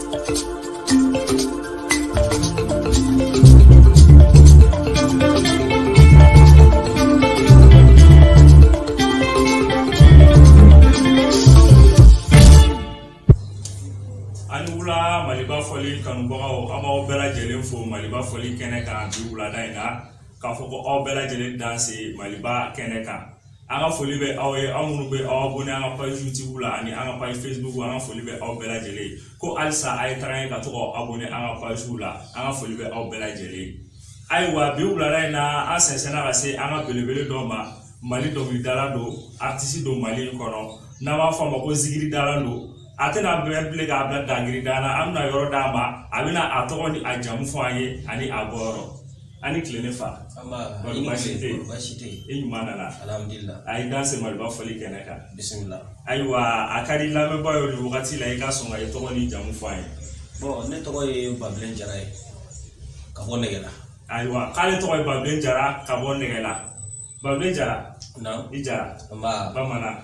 Maliba fɔli kanubagaw, an b'aw bɛɛ lajɛlen fo Maliba fɔli kɛnɛ kan bi wulada in na, k'a fɔ ko aw bɛɛ lajɛlen danse Maliba kɛnɛ kan. An ka foli bɛ aw ye, aw minnu bɛ aw abonné an ka page YouTube la ani an ka page Facebook, an ka foli bɛ aw bɛɛ lajɛlen ye. Ko halisa a ye taga ɲɛ ka to k'aw abonné an ka page la, an ka foli bɛ aw bɛɛ lajɛlen ye. Ayiwa, bi wulada in na, an sɛnsɛnna ka se an ka belebele dɔ ma. Mali dɔnkilidala don, artiste don Mali in kɔnɔ, n'an b'a fɔ a ma ko zikiridala don. A tɛna bɛn bilen k'a bila dangirida la, an bɛna yɔrɔ d'a ma, a bɛna a tɔgɔ ni a jamu fɔ an ye ani a bɔyɔrɔ. Ani tile ne fa. Baasi tɛ yen, i ɲuman nana. Alhamdulillah. A y'i danse Maliba fɔli kɛnɛ kan. Bisimila. Ayiwa, a ka di lamɛnbaa ye nin wagati la, i ka sɔn ka i tɔgɔ ni jamu fɔ an ye. Bon, ne tɔgɔ ye Babilen Jara ye ka bɔ Nɛgɛla. Ayiwa, k'ale tɔgɔ ye Babilen Jara ka bɔ Nɛgɛla. Babilen Jara. Naamu. I Jara. Nba. Bamanan.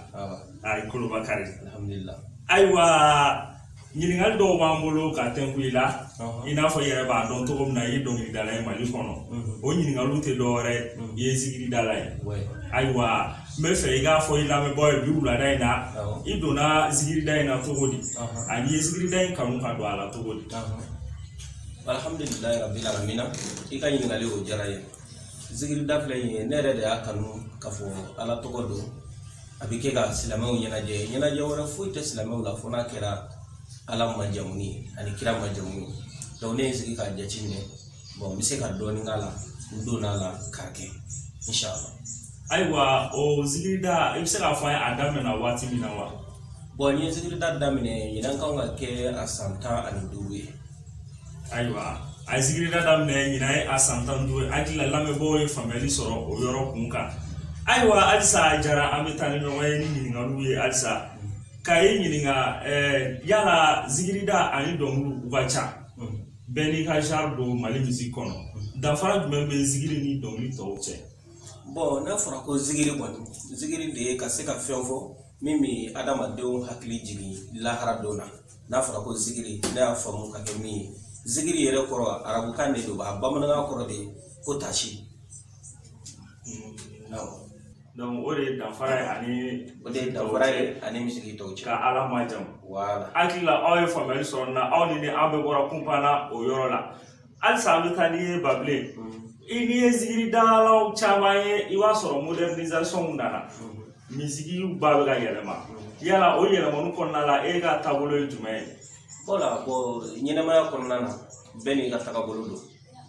A ye koloba kari. Alhamdulillah. Ayiwa, ɲininkali dɔw b'an bolo ka tɛnku i la, i n'a fɔ i yɛrɛ b'a dɔn cogo min na i ye dɔnkilidala ye Mali kɔnɔ. O ɲininkaliw tɛ dɔwɛrɛ ye, i ye zikiridala ye. Ayiwa, n bɛ fɛ i k'a fɔ i lamɛnbaaw ye bi wulada in na, i donna zikirida in na cogo di, ani i ye zikirida in kanu ka don a la cogo di? Alhamdulilayi rabbil alamina, i ka ɲininkali o diyara n ye. Zikirida filɛ nin ye, ne yɛrɛ de y'a kanu k'a fɔ Ala tɔgɔ don. A bɛ kɛ ka silamɛw ɲɛnajɛ, ɲɛnajɛ wɛrɛ foyi tɛ silamɛw la fo n'a kɛra Ala majamuni ye ani kira majamuni ye. Donc ne ye n sigi k'a jateminɛ, bon n bɛ se ka dɔɔnin k'a la, n donna a la k'a kɛ inshallah. Ayiwa, o zikirida, i bɛ se k'a fɔ an ye a daminɛna waati min na wa? Bon, n ye zikirida daminɛ ɲinan kan ka kɛ a san 15 ye. Ayiwa, a ye zikirida daminɛ ɲinan ye a san 15 ye. Hakili la lamɛnbaaw ye faamuyali sɔrɔ o yɔrɔ kun kan. Ayiwa, halisa Jara, an bɛ taa ni ɲɔgɔn ye ni ɲininkaliw ye halisa. Ka e ɲininka, yala zikirida ani dɔnkiliw u ka ca, bɛɛ n'i ka genre don Mali musique kɔnɔ, danfara jumɛn bɛ zikiri ni dɔnkili tɔw cɛ? Bon, n'a fɔra ko zikiri kɔni, zikiri de ye ka se ka fɛn fɔ min bɛ adamadenw hakili jigin lahara don na. N'a fɔra ko zikiri, ne y'a faamu ka kɛ min ye, zikiri yɛrɛ kɔrɔ arabukan de don, a bamanankan kɔrɔ de ye ko tasi. Donc o de ye danfara ye ani o de ye danfara ye ani misigi tɔw cɛ. Ka Ala majamu. Voilà. Hakili la aw ye faamuyali sɔrɔ nin na, aw ni ne an bɛɛ bɔra kunpan o yɔrɔ la. Halisa an bɛ taa n'i ye Babilen. I n'i ye zikiridalaw caman ye, i b'a sɔrɔ modernisation nana. Misigiw ba bɛ ka yɛlɛma. Yala o yɛlɛmani kɔnɔna la, e ka taabolo ye jumɛn ye? Voilà, bon, ɲɛnɛmaya kɔnɔna na, bɛɛ n'i ka taabolo don.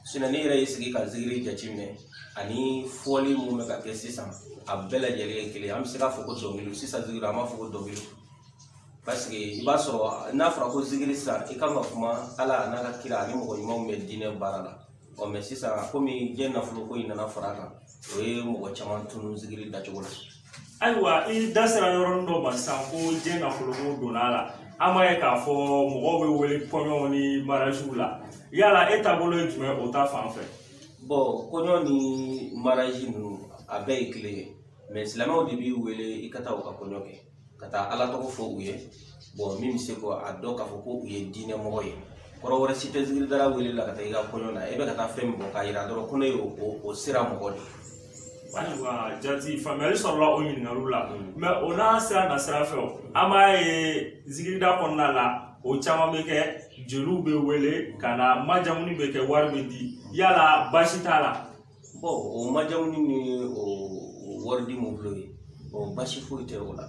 Sinon ne yɛrɛ y'i sigi ka zikiri jateminɛ ani fɔli mun bɛ ka kɛ sisan, a bɛɛ lajɛlen ye kelen. An bɛ se k'a fɔ ko dɔnkili sisan, zikiri an b'a fɔ ko dɔnkili, parce que i b'a sɔrɔ n'a fɔra ko zikiri sisan, i kan ka kuma Ala n'a ka kira ani mɔgɔ ɲumanw bɛ diinɛ baara la. Ɔ mɛ sisan komi diɲɛ nafolo ko in nana fara a kan, o ye mɔgɔ caman tunu zikiri dacogo la. Ayiwa, i da sera yɔrɔnin dɔ ma sisan ko diɲɛ nafolo ko donna a la. An b'a ye k'a fɔ mɔgɔw bɛ wele kɔɲɔw ni mariagew la. Yala e taabolo ye jumɛn o ta fan fɛ? Bon, kɔɲɔ ni mariage ninnu a bɛɛ ye kelen ye, mais silamɛw de b'i wele i ka taa u ka kɔɲɔ kɛ, ka taa Ala tɔgɔ fɔ u ye. Bon, min bɛ se k'a dɔn k'a fɔ ko u ye diinɛ mɔgɔ ye, kɔrɔ wɛrɛ si tɛ zikiridala wele la ka taa i ka kɔɲɔ na, e bɛ ka taa fɛn min bɔ k'a yira dɔrɔn ko ne ye o sira mɔgɔ de ye. Ayiwa, jati faamuyali sɔrɔla o ɲininkaliw la. Mais o n'a sira na sira fɛ, an b'a ye zikirida kɔnɔna la, o caman bɛ kɛ, jeliw bɛ wele ka na, majamuni bɛ kɛ, wari bɛ di. Yala baasi t'a la? Bon, o majamuni ni o wari di mun filɛ ye, o baasi foyi tɛ o la,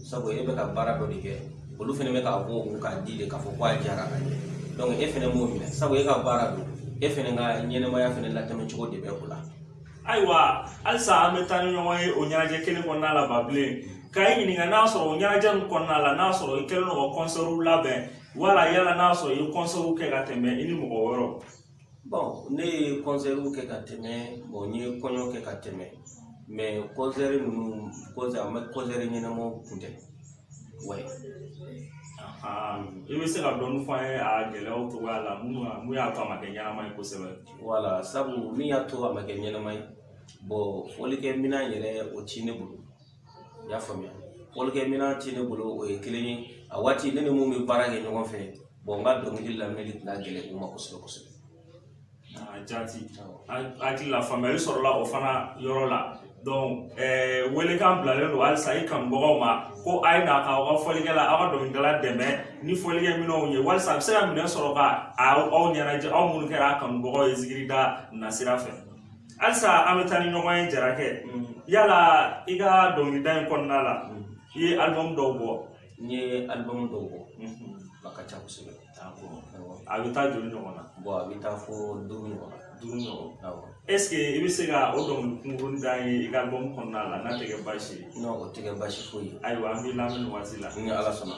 sabu e bɛ ka baara dɔ de kɛ, olu fana bɛ k'a bɔ o kun k'a di de k'a fɔ ko a diyara a ye. Donc e fana m'o minɛ, sabu e ka baara don, e fana ka ɲɛnɛmaya fana latɛmɛ cogo de bɛ o la. Ayiwa, halisa an bɛ taa ni ɲɔgɔn ye o ɲɛnajɛ kelen kɔnɔna la Babilen. Ka e ɲininka n'a sɔrɔ o ɲɛnajɛ nin kɔnɔna la, n'a sɔrɔ i kɛlen don ka concert labɛn, wala yala n'a sɔrɔ i ye concert kɛ ka tɛmɛ i ni mɔgɔ wɛrɛw? Bon, ne ye concert kɛ ka tɛmɛ, bon n ye kɔɲɔ kɛ ka tɛmɛ, mais concert ninnu, concert a ma concert ɲɛnamaw kun tɛ. Ouais. I bɛ se ka dɔɔni fɔ an ye a gɛlɛyaw cogoya la, mun y'a to a ma kɛ ɲɛnama ye kosɛbɛ? Voilà, sabu min y'a to a ma kɛ ɲɛnama ye, bon fɔlikɛminɛn yɛrɛ o ti ne bolo, i y'a faamuya. Fɔlikɛminɛn ti ne bolo, o ye kelen ye. A waati ne ni mun bɛ baara kɛ ɲɔgɔn fɛ, Bon, n ka dɔnkili lamɛnni tun ka gɛlɛn u ma kosɛbɛ kosɛbɛ. Jaati, hakili la faamuyali sɔrɔla o fana yɔrɔ la. Donc welekan bilalen don halisa i kanubagaw ma ko a ye na k'aw ka fɔlikɛla, aw ka dɔnkilidala dɛmɛ ni fɔlikɛminɛnw ye, walasa a bɛ se ka minɛn sɔrɔ ka aw ɲɛnajɛ, aw minnu kɛra a kanubagaw ye zikirida nasira fɛ. Halisa an bɛ taa ni ɲɔgɔn ye, Jarakɛ. Yala i ka dɔnkilida in kɔnɔna la, i ye album dɔw bɔ? N ye album dɔw bɔ, a ka ca kosɛbɛ. A bɛ taa joli ɲɔgɔn na? Bon, a bɛ taa fo 5 ɲɔgɔn na. 5 ɲɔgɔn. Est ce que i bɛ se ka o dɔnkili kunkurunin d'an ye i ka album kɔnɔna la, n'a tɛ kɛ baasi ye? Non, o tɛ kɛ baasi foyi ye. Ayiwa, an b'i lamɛn nin waati la. Ni Ala sɔnna.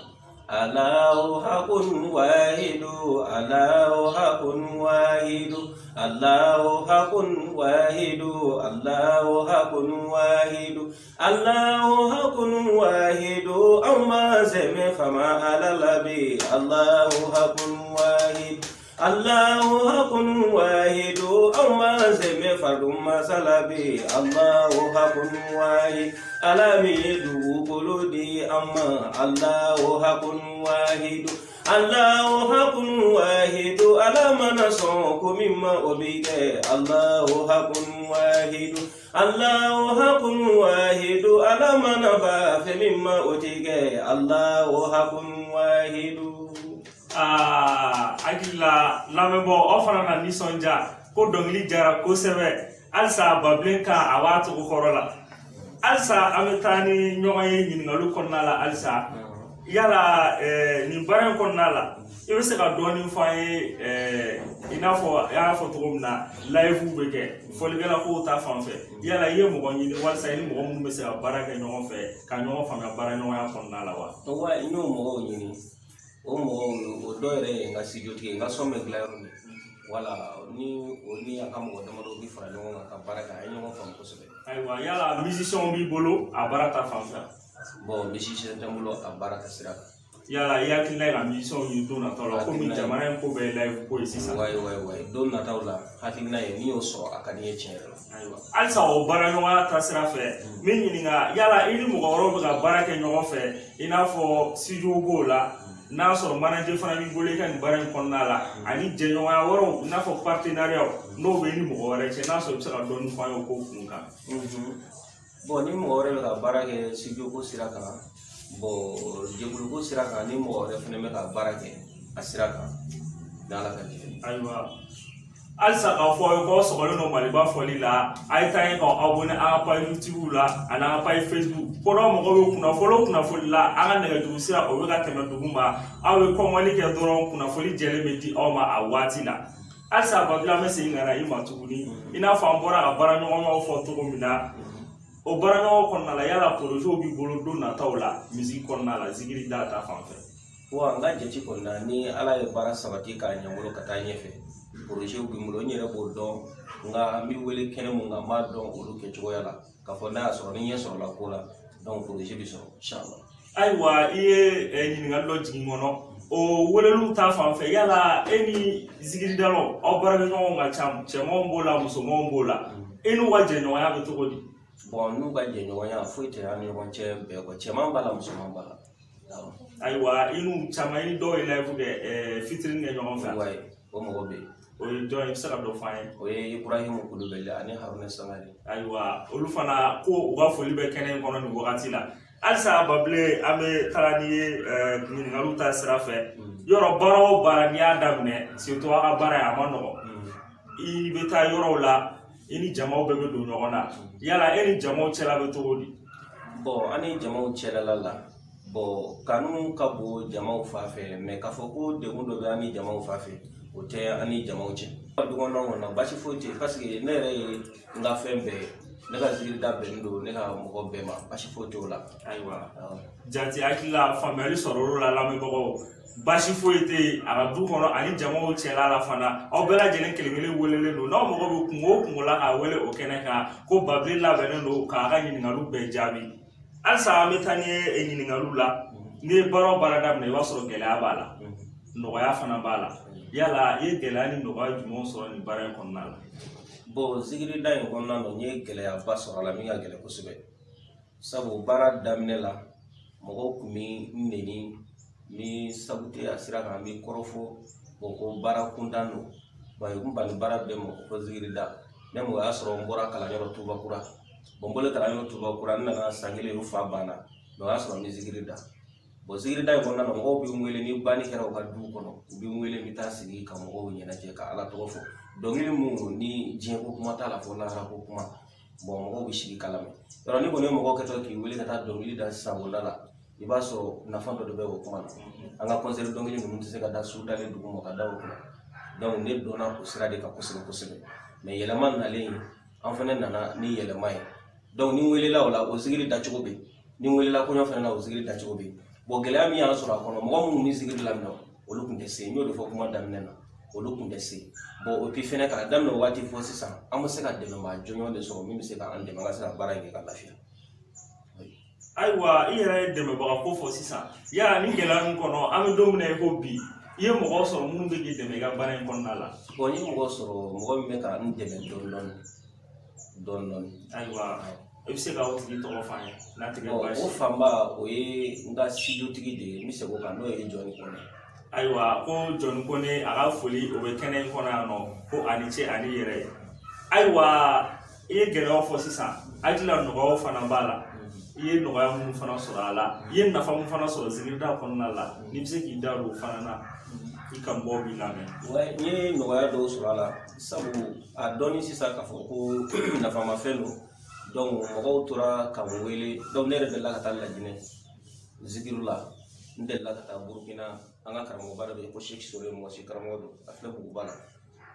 Allahu hakun wahidu, Allahu hakun wahidu, Allahu hakun wahidu, Allahu hakun wahidu, Allahu hakun wahidu, aw ma sɛmɛ fama ala labi, Allahu hakun wahidu. Allahu hakun wahidu, aw ma sɛmɛ fardun masalabi, Allahu hakun wahid. Ala min ye dugukolo di an ma, Allahu hakun wahidu, Allahu hakun wahidu. Ala mana sɔn ko min ma, o bi kɛ, Allahu hakun wahidu, Allahu hakun wahidu. Ala mana ba fɛn min ma, o ti kɛ, Allahu hakun wahidu. Aa, hakili la lamɛnbaaw, aw fana na nisɔndiya ko dɔnkili jara kosɛbɛ. Halisa Babilen kan a b'a cogo kɔrɔ la. Halisa an bɛ taa ni ɲɔgɔn ye ɲininkaliw kɔnɔna la. Halisa, yala nin baara in kɔnɔna la, i bɛ se ka dɔɔnin fɔ an ye, i n'a fɔ i y'a fɔ cogo min na, live bɛ kɛ fɔlikɛla kow ta fan fɛ, yala i ye mɔgɔ ɲini walasa i ni mɔgɔ minnu bɛ se ka baara kɛ ɲɔgɔn fɛ, ka ɲɔgɔn faamuya baara ɲɔgɔnya kɔnɔna la wa? Wa n y'o mɔgɔw ɲini. O mɔgɔw, o dɔw yɛrɛ ye n ka studio tigi ye, n ka son bɛ dilan yɔrɔ min. Wala ni o ni a ka mɔgɔ damadɔ bi fara ɲɔgɔn kan ka baara kɛ, an ye ɲɔgɔn faamu kosɛbɛ. Ayiwa, yala musicien b'i bolo a baara ta fan fɛ? Bon, musicien tɛ n bolo a baara ta sira kan. Yala i hakilina ye ka musicien ɲini don nataw la, komi jamana in ko bɛɛ ye live ko ye sisan? Wayi wayi wayi, don nataw la hakilina ye n'i y'o sɔrɔ, a ka di n ye tiɲɛ yɛrɛ la. Ayiwa, halisa o baara ɲɔgɔnya ta sira fɛ, n bɛ ɲininka, yala i ni mɔgɔ wɛrɛw bɛ ka baara kɛ ɲɔgɔn fɛ, i n'a fɔ studio b'o la, n'a sɔrɔ manager fana b'i bolo i ka nin baara in kɔnɔna la, ani jɛɲɔgɔnya wɛrɛw, i n'a fɔ partenariat, n'o bɛ i ni mɔgɔ wɛrɛ cɛ, n'a sɔrɔ i bɛ se ka dɔɔnin fɔ an ye o ko kun kan? Bon, ni mɔgɔ wɛrɛ bɛ ka baara kɛ studio ko sira kan, bon, jɛkulu ko sira kan, ni mɔgɔ wɛrɛ fana bɛ ka baara kɛ a sira kan, n'Ala ka jɛ. Ayiwa, halisa k'a fɔ aw ye k'aw sɔgɔlen don Maliba fɔli la, a ye taa yen k'aw abonné an ka page YouTube la ani an ka page Facebook. Ko n'aw mago bɛ kunnafoni o kunnafoni la, an ka nɛgɛjuru sira o bɛ ka tɛmɛ dugu ma, aw bɛ kɔngɔli kɛ dɔrɔn, kunnafoni jɛlen bɛ di aw ma a waati la. Halisa Babilen, an bɛ segin ka na i ma tuguni, i n'a fɔ an bɔra ka baara ɲɔgɔnyaw fɔ cogo min na, o baara ɲɔgɔn kɔnɔna la, yala projet b'i bolo don nataw la musique kɔnɔna la, zikiri da ta fan fɛ? Wa n ka jate kɔni na, ni Ala ye baara sabati k'a ɲɛ n bolo ka taa ɲɛfɛ, projet bɛ n bolo, n yɛrɛ b'o dɔn, nka n bɛ wele kɛnɛ mun kan, n b'a dɔn olu kɛcogoya la, k'a fɔ n'a y'a sɔrɔ ni ɲɛ sɔrɔla ko la, donc projet bɛ sɔrɔ inchallah. Ayiwa, i ye ɲininkali dɔ jigin kɔnɔ o weleliw ta fan fɛ, yala e ni zikiridalaw, aw baarakɛɲɔgɔnw ka ca, cɛmanw b'o la, musomanw b'o la, e n'u ka jɛɲɔgɔnya bɛ cogo di? Bon, n'u ka jɛɲɔgɔnya foyi tɛ an ni ɲɔgɔn cɛ bɛɛ kɔ, cɛman b'a la, musoman b'a la. Ayiwa, i n'u caman, i ni dɔw ye live kɛ, fitinin kɛ ɲɔgɔn fɛ? Wayi, o mɔgɔ bɛ yen. O ye jɔn ye, i bɛ se ka dɔ fɔ an ye? O ye Ibrahim Kulubali ani Haruna Sangare. Ayiwa, olu fana ko u ka foli bɛ kɛnɛ in kɔnɔ nin wagati la. Halisa Babilen, an bɛ taga n'i ye ɲininkaliw ta sira fɛ. Yɔrɔ baara o baara n'i y'a daminɛ, surtout aw ka baara ye, a ma nɔgɔn. I bɛ taa yɔrɔw la, i ni jamaw bɛɛ bɛ don ɲɔgɔn na. Yala e ni jamaw cɛla bɛ cogo di? Bon, an ni jamaw cɛla la, bon, kanu ka bon jamaw fan fɛ, mais k'a fɔ ko degun dɔ bɛ an ni jamaw fan fɛ, o tɛ an ni jamaw cɛ. Du kɔnɔna kɔni baasi foyi tɛ yen, parce que ne yɛrɛ ye n ka fɛn bɛɛ ye, ne ka zikirida bɛnnen don ne ka mɔgɔ bɛɛ ma, baasi foyi t'o la. Ayiwa, jate hakili la faamuyali sɔrɔ o la, lamɛnbagaw, baasi foyi tɛ yen a ka du kɔnɔ ani jamaw cɛla la fana. Aw bɛɛ lajɛlen kelen kelen welelen don, n'aw mago bɛ kungo o kungo la, k'a wele o kɛnɛ kan, ko Babilen labɛnnen don k'a ka ɲininkaliw bɛɛ jaabi. Halisa an bɛ taa ni ye ɲininkaliw la. N'i ye baara o baara daminɛ, i b'a sɔrɔ gɛlɛya b'a la, nɔgɔya fana b'a la. Yala i ye gɛlɛya ni nɔgɔya jumɛnw sɔrɔ nin baara in kɔnɔna la? Bon, zikirida in kɔnɔna na, n ye gɛlɛyaba sɔrɔ a la min ka gɛlɛn kosɛbɛ, sabu baara daminɛ la, mɔgɔw tun bɛ n neni. N bɛ sabu tɛ a sira kan, n bɛ kɔrɔfɔ bon ko baara kuntan don. Bon n banni baara bɛɛ ma ko zikiri da. Ne o y'a sɔrɔ n bɔra kalanyɔrɔ Tubakura. Bon n bɔlen kalanyɔrɔ Tubakura, n nana san kelen o fa banna. Mais o y'a sɔrɔ n bɛ zikiri da. Bon zikiri da in kɔnɔna na, mɔgɔw bɛ n wele ni banni kɛra u ka du kɔnɔ, u bɛ n wele, n bɛ taa sigi ka mɔgɔw ɲɛnajɛ ka Ala tɔgɔ fɔ. Dɔnkili mun ni diɲɛ ko kuma t'a la, fɔ lahara ko kuma. Bon mɔgɔw bɛ sigi k'a lamɛn. Yɔrɔ ni kɔni ye mɔgɔ kɛtɔ k'i wele ka taa dɔnkili da sisan la, i b'a sɔrɔ nafa dɔ de bɛ o kuma na. An ka concert dɔnkili ninnu tɛ se ka da su dalen dugu ma ka da o kunna. Donc ne dɔnna o sira de kan kosɛbɛ kosɛbɛ. Mais yɛlɛma nalen, an fana nana ni yɛlɛma ye. Donc ni n welela o la, o zikiri dacogo bɛ yen. Ni n welela kɔɲɔ fana na, o zikiri dacogo bɛ yen. Bon gɛlɛya min y'an sɔrɔ a kɔnɔ, mɔgɔ minnu ni zikiri laminɛ, olu tun tɛ se. N y'o de fɔ kuma daminɛ na, olu tun tɛ se. Bon o puis fɛnɛ k'a daminɛ o waati fɔ sisan, an bɛ se ka dɛmɛbaa jɔnjɔn de sɔrɔ min bɛ se k'an dɛmɛ ka se ka baara in kɛ ka lafiya. Ayiwa, i yɛrɛ ye dɛmɛbaga ko fɔ sisan. Yala ni gɛlɛya min kɔnɔ an bɛ don min na i ko bi, i ye mɔgɔw sɔrɔ minnu bɛ k'i dɛmɛ i ka baara in kɔnɔna la? Bon n ye mɔgɔ sɔrɔ, mɔgɔ min bɛ ka n dɛmɛ dɔɔni dɔɔni dɔɔni dɔɔni. Ayiwa, i bɛ se ka o tigi tɔgɔ f'an ye n'a tɛ kɛ baasi O ye? Fanba o ye n ka studio tigi de ye, n bɛ segin o kan, n'o ye Jɔnni Kɔnɛ. Ayiwa, ko Jɔnni Kɔnɛ, a ka foli o bɛ kɛnɛ in kɔnɔ yan nɔ, ko a ni ce ani yɛrɛ ye. Ayiwa, i ye gɛlɛyaw fɔ sisan, hakili la nɔgɔyaw fana b'a la. I ye nɔgɔya minnu fana sɔrɔ a la, i ye nafa mun fana sɔrɔ zikirida kɔnɔna la, n'i bɛ se k'i da don o fana na, i kanubaaw b'i lamɛn. Wa n ye nɔgɔya dɔw sɔrɔ a la, sabu a dɔnni sisan k'a fɔ ko nafamafɛn don. Donc mɔgɔw tora ka n wele. Donc ne yɛrɛ delila ka taa Lajinɛ zikiru la, n delila ka taa Burukina. An ka karamɔgɔba dɔ bɛ yen ko Seki Sore, mɔsi karamɔgɔ don, a filɛ Buguba la.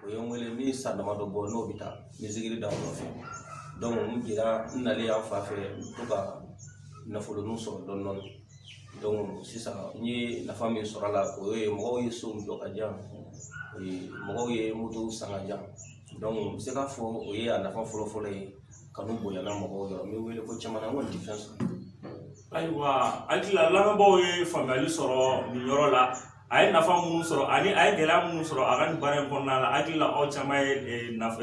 O ye n wele ni san damadɔ bɔ, n'o bɛ taa n bɛ zikiri da o nɔfɛ. Donc n bira n nalen yan fa fɛ, n to ka nafoloninw sɔrɔ dɔɔni dɔɔni. Donc sisan n ye nafa min sɔrɔ a la, o ye mɔgɔw ye sow jɔ ka di yan, mɔgɔw ye motow san ka di yan. Donc n bɛ se k'a fɔ o ye a nafa fɔlɔ fɔlɔ ye. Kanu bonyana mɔgɔw yɔrɔ, n bɛ wele ko caman na, n kɔni tɛ fɛn sɔrɔ. Ayiwa, hakili la lamɛnbaaw ye faamuyali sɔrɔ nin yɔrɔ la. A ye nafa minnu sɔrɔ ani a ye gɛlɛya minnu sɔrɔ a ka nin baara in kɔnɔna la, hakili la aw caman ye nafa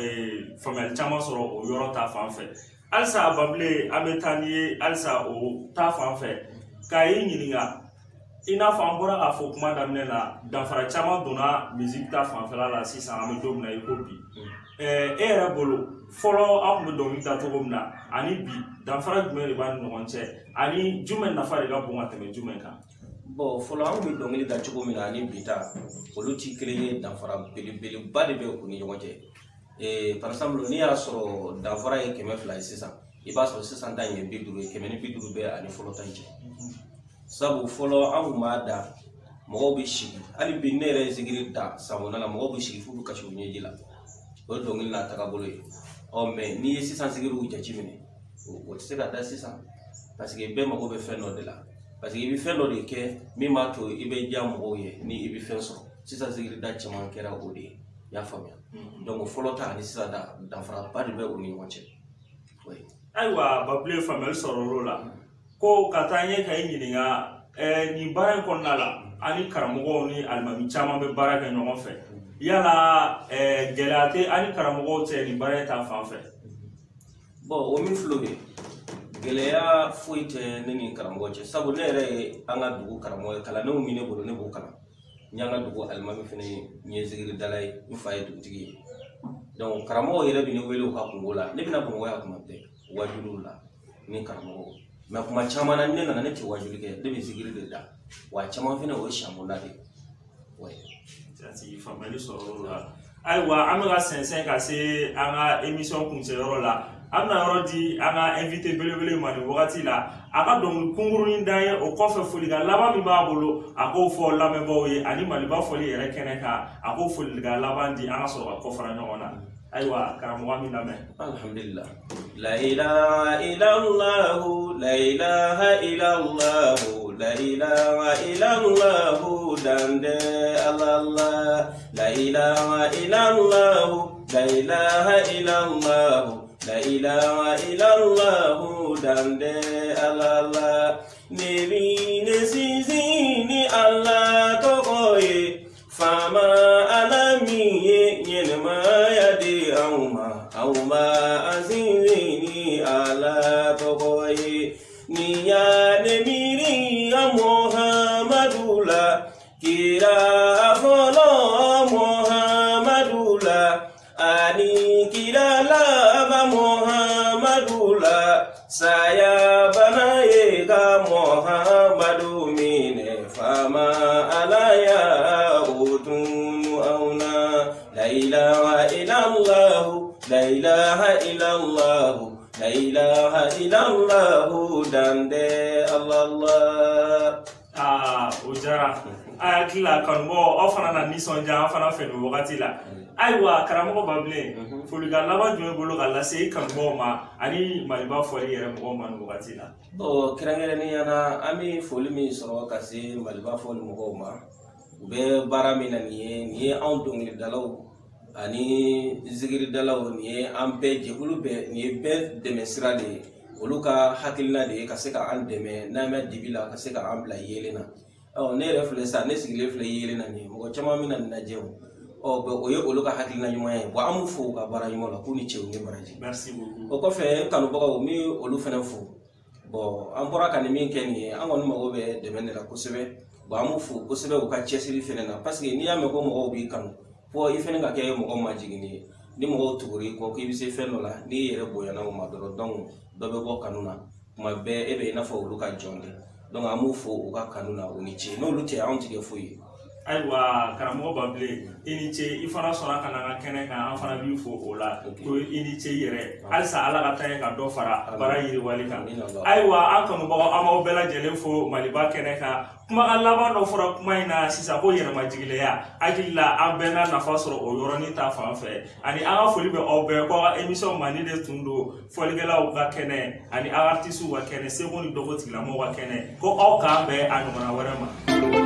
faamuyali caman sɔrɔ o yɔrɔ ta fan fɛ. Halisa Babilen, an bɛ taa n'i ye halisa o ta fan fɛ k'a ye ɲininka. I n'a fɔ an bɔra k'a fɔ kuma daminɛ la, danfara caman donna musique ta fanfɛla la sisan an bɛ don min na i ko bi. E yɛrɛ bolo, fɔlɔ an tun bɛ dɔnkili da cogo min na ani bi, danfara jumɛn de b'a ni ɲɔgɔn cɛ, ani jumɛn nafa de ka bon ka tɛmɛ jumɛn kan? Bon fɔlɔ an tun bɛ dɔnkili da cogo min na ani bi ta, olu ti kelen ye. Danfara belebeleba de bɛ u ni ɲɔgɔn cɛ. Par exemple, n'i y'a sɔrɔ danfara ye 200 ye sisan, i b'a sɔrɔ sisan ta in ye 50 ye, 150 bɛ ani fɔlɔ ta in cɛ. Sabu fɔlɔ an tun b'a da, mɔgɔw bɛ sigi. Hali bi ne yɛrɛ ye zikiri da sanbonda la, mɔgɔw bɛ sigi f'u bɛ kasi u ɲɛji la. O ye dɔnkili n'a tagabolo ye. Ɔ mais n'i ye sisan zikiriw jateminɛ, o tɛ se ka da sisan, parce que bɛɛ mago bɛ fɛn dɔ de la, parce que i bɛ fɛn dɔ de kɛ min b'a to i bɛ diya mɔgɔw ye ni i bɛ fɛn sɔrɔ. Sisan zikiri da caman kɛra o de ye, i y'a faamuya? Donc fɔlɔ ta ani sisan ta, danfaraba de bɛ u ni ɲɔgɔn cɛ. Ayiwa Babilen, faamuyali sɔrɔ o la. Ko ka taa ɲɛ ka i ɲininka, nin baara in kɔnɔna la, ani karamɔgɔw ni alimami caman bɛ baara kɛ ɲɔgɔn fɛ. Yala gɛlɛya tɛ ani karamɔgɔw cɛ nin baara in ta fan fɛ? Bon o min filɛ o ye, gɛlɛya foyi tɛ ne ni karamɔgɔ cɛ, sabu ne yɛrɛ ye an ka dugu karamɔgɔ ye. Kalandenw min ne bolo, ne b'o kalan. N y'an ka dugu alimami fɛnɛ ye, n ye zikiridala ye, n fa ye dugutigi ye. Donc karamɔgɔw yɛrɛ bɛ ne wele u ka kungo la. Ne bɛna Bamakɔ yan kuma bɛɛ wajuliw la ni karamɔgɔw. Mais kuma caman na, ni ne nana, ne tɛ wajuli kɛ, ne bɛ zikiri de da. Wa caman fɛnɛ, o ye siyɛnbonda de ye. Jati faamuyali sɔrɔ o la. Ayiwa, an bɛ ka sɛnsɛn ka se an ka émission kuncɛyɔrɔ la. An bɛna yɔrɔ di an ka invité belebele ma nin wagati la, a ka dɔnkili kunkurunin d'an ye. O kɔfɛ, folikan laban min b'a bolo, a k'o fɔ lamɛnbaaw ye ani Maliba fɔli yɛrɛ kɛnɛ kan, a k'o folikan laban di, an ka sɔrɔ ka kɔfara ɲɔgɔn na. Ayiwa karamɔgɔ, min lamɛn. Alhamdulillah, la ilaha illallah, la ilaha illallah, la ilaha illallah, dande Allah, la ilaha illallah, la ilaha illallah, la ilaha illallah, dande Allah. Ne bi ne sinsin ni Allah tɔgɔ ye, faama Ala min ye ɲɛnɛmaya di anw ma, anw ma an sinsin ni Ala tɔgɔ ye. Ni ya ne miiri ya Muhammadu la. la ani kira laban Muhammadu la saya bana ye ka Muhammadu minɛ faama Ala ya o tunu aw na la ilaha illallah la ilaha illallah la ilaha illallah dande Allah Allah. Aa o diyara a hakili la kanubagaw aw fana na nisɔndiya an fana fɛ nin wagati la. Ayiwa karamɔgɔ Babilen, folikan laban jumɛn bolo ka lase i kanubagaw ma ani Maliba fɔli yɛrɛ mɔgɔw ma nin wagati la? Bon, kɛrɛnkɛrɛnnenya la an bɛ foli min sɔrɔ ka se Maliba fɔli mɔgɔw ma, u bɛ baara min na nin ye anw dɔnkilidalaw ani zikiridalaw, nin ye an bɛɛ jɛkulu bɛɛ, nin ye bɛɛ dɛmɛ sira de ye. Olu ka hakilina de ye ka se ka an dɛmɛ n'an bɛ dibi la ka se ka an bila yeelen na. Ɔ ne yɛrɛ filɛ sisan, ne sigilen filɛ yeelen na nin ye, mɔgɔ caman bɛ na nin lajɛ o. Ɔ o ye olu ka hakilina ɲuman ye. Bon, an b'u fo u ka baara ɲuman la, k'u ni ce u ni baraji. Merci beaucoup. O kɔfɛ n kanubagaw n bɛ olu fana fo. Bon, an bɔra ka nin min kɛ nin ye, an kɔni mago bɛ dɛmɛ de la kosɛbɛ. Bon, an b'u fo kosɛbɛ u ka cɛsiri fana na, parce que n'i y'a mɛn ko mɔgɔw b'i kanu, fɔ i fana ka kɛ mɔgɔ majiginnen ye. Ni mɔgɔw tugura i kɔ k'i bɛ se fɛn dɔ la, n'i yɛrɛ bonyana o ma dɔrɔn, donc dɔ bɛ bɔ kanu na. Tuma bɛɛ e bɛ i n'a fɔ olu ka jɔn de. Donc an b'u fo u ka kanu na, u ni ce. N'olu tɛ anw ti kɛ foyi ye. Ayiwa karamɔgɔ Babilen, i ni ce, i fana sɔnna ka na an ka kɛnɛ kan, an fana b'i fo o la. Ko i ni ce i yɛrɛ, halisa Ala ka taa ɲɛ ka dɔ fara baara yiriwali kan. Ayiwa an kanubagaw, an b'aw bɛɛ lajɛlen fo Maliba kɛnɛ kan. Kumakan laban dɔ fɔra kuma in na sisan ko yɛrɛmajiginlenya, hakili la an bɛɛ n'a nafa sɔrɔ o yɔrɔnin ta fan fɛ. Ani an ka foli bɛ aw bɛɛ ko aw ka émission Mali de tun don, fɔlikɛlaw ka kɛnɛ ani artisiw ka kɛnɛ, seko ni dɔnko tigilamɔgɔw ka kɛnɛ, ko aw k'an bɛn a ɲɔgɔnna wɛrɛ ma.